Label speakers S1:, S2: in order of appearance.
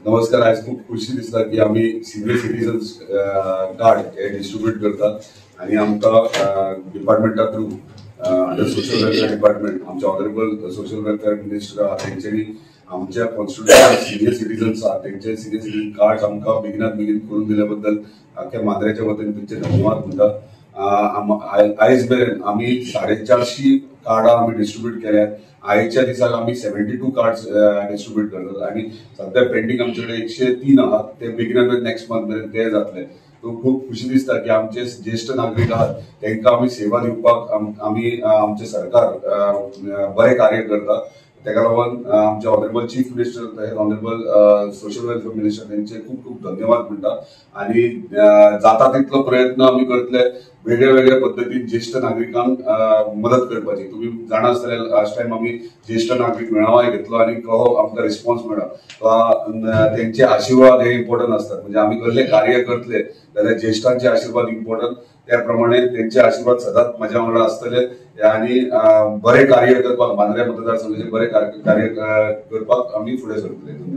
S1: नमस्कार. आयज खूब खुशी दिसता की आमी सिनियर सिटीजन्स कार्ड हे डिस्ट्रीब्यूट करतात आनी आमकां डिपार्टमेंटा through under social welfare department आमचे ऑनरेबल सोशल वेलफेअर मिनिस्टर आहा तेंच्यांनी आमच्या कॉन्स्टिट्युएन्सी सिनियर सिटीजन्स आहा तेंचे सिनियर सिटीजन कार्ड्स आमकां बेगिनात बेगीन करून दिल्या बद्दल आख्या मांद्र्याच्या वतीन तेंचे धन्यवाद म्हणटा. आयज मेरेन आमी 450 कार्डां आमी डिस्ट्रीब्यूट केल्यात. आयच्या दिसाक आमी 72 कार्ड्स डिस्ट्रीब्यूट करतात आनी सद्या पेंडींग आमचे कडेन 103 आहात, ते बेगिना बेगीन नेक्स्ट मंथ मेरेन ते जातले. सो खूब खुशी दिसता की आमचे ज्येश्ठ नागरीक आहात तांकां आमी सेवा दिवपाक आमी आमचें सरकार बरें कार्य करता. ताका लागून आमचे ऑनरेबल चीफ मिनिस्टर तशेंच ऑनरेबल सोशल वेलफेअर मिनिस्टर तेंचे खूब खूब धन्यवाद म्हणटा आनी जाता तितलो प्रयत्न आमी करतले वेगळ्या वेगळ्या पद्दतीन ज्येश्ठ नागरिकांक मदत करपाची. तुमी जाणा आसतले लास्ट टायम आमी ज्येश्ठ नागरीक मेळावाय घेतलो आनी कहो आमकां रिस्पॉन्स मेळ्ळो. तेंचे आशिर्वाद हे इम्पॉर्टंट आसतात, म्हणजे आमी कसलें कार्य करतले जाल्यार ज्येश्ठांचे आशिर्वाद इम्पॉर्टंट, त्या प्रमाणे तेंचे आशिर्वाद सदांच म्हाज्या वांगडा आसतले आनी बरें कार्य करपाक मांद्र्या मतदारसंघाचें बरें कार्य करपाक आमी फुडें सरतले.